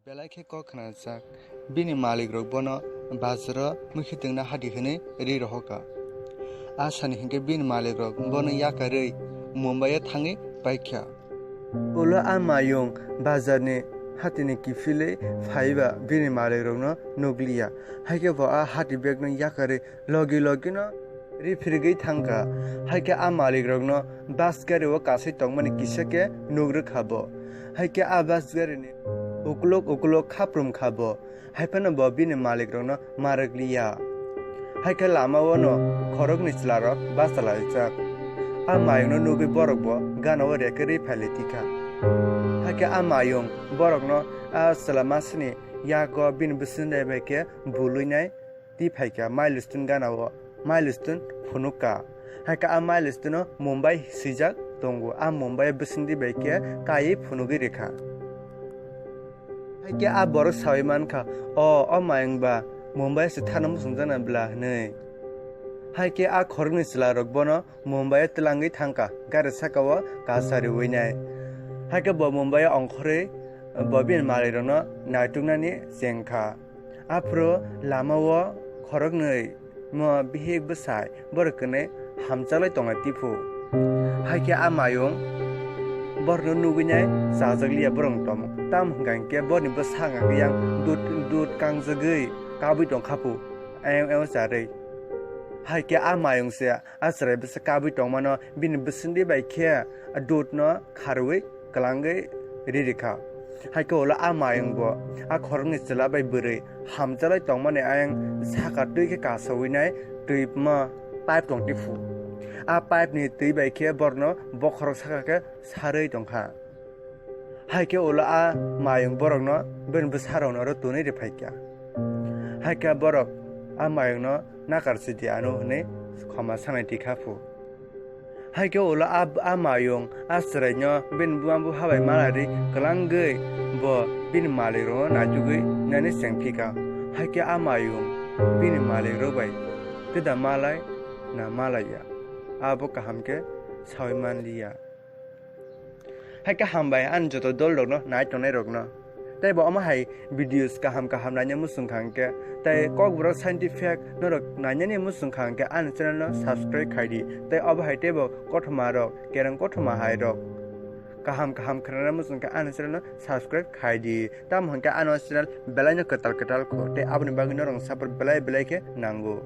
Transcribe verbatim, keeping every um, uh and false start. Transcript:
Belai khe kok khnajak, bini malikrok bono bazaro mui khitwngna hati hwnwi ri rohorkha. A sani hinkhe bini malikrok bono yakarwi Mumbai-o thangwi paikha. Ulo a mayung bazarni hatini kiphilwi phaiba bini malikrokno nukliya. Haikhe bo a hati bagno yakarwi logi logino riphirgwi thangkha. Haikhe a malikrokno bus gari-o kasui tongmani kisa khe nugrwkha bo. Haikhe a bus gari-ni uklok uklok khaprum kha bo. Haiphano bo bini malikrokno ma rwkliya. Haikhe lama-o no khoroknwi chwlarok bachalaijak. A mayungno nugwi borok bo gana-o rekarwi phailai tikha. Haikhe a mayung borokno a chwla masini yago bini bwswk bai khe bulwinai twi phaikha milestone gana-o, milestone phunukha. Haikhe a milestone-o Mumbai swijak tongo, a Mumbai bwswk bai khe kaiwi phunugwi rwkha. Haikhe a borok saui mankha, "O, o mayung ba Mumbai se thana muchungjakna bwla," hwnwi. Haikhe a khoroknwi chwlarok bono Mumbai-o twlangwi thangkha, gari saka-o kasariwinai. Haikhe bo Mumbai-o ongkhorwi bo bini malikrokno naituknani chengkha. Aphuru lama-o khoroknwi mo bihik bwsai borok kwnwi hamchalai tongna tiphu. Haikhe a mayung borokno nugwinai chajakliya borokni tomung. Tamo hwnkha hinkhe borokni bwsa hwnkha khe yang dud dud kangjagwi kabwi tongkha phu, ayang ayang charwi. Haikhe a mayung se a chwrai bwsa kabwi tongmano bini bwswk bai khe dudno kharwi kwlangwi ririkha. Haikhe ulo a mayung bo a khoroknwi chwla bai bwrwi hamchalai tongmani ayang saka twi khe kasawinai twima pipe tong tiphu. A pipe ni twi bai khe borokno bokhorok saka khe sarwi tongkha. Haikhe ulo a mayung borokno bini bwsarokno oro tonwi rwphaikha. Haikhe borok a mayungno nakar sidi ano hwnwi khoma sanai tikha phu. Haikhe ulo a, a mayung a chwraino bini buma bupha bai malari kwlangwi bo bini malikrokno naitugwi nani chengphikha. Haikhe a mayung bini malikrok bai twida malai na malaiya, abo kaham khe saui manliya. Haikhe hambai ani joto dolrokno nai tongnairokno. Tei bo omo hai videos kaham kaham naina muchung kha hwnkhe, tei Kokborok scientific norok nainani muchung kha hwnkhe ani channel no subscribe khai di. Tei obo hai teibo kothoma rok, kereng kothoma hai rok kaham kaham khnana muchung khe ani channel no subscribe khai di. Tamo hwnkhe ano channel belai no kwtal kwtal kho tei aboni bagwi norok support belai belai khe nango.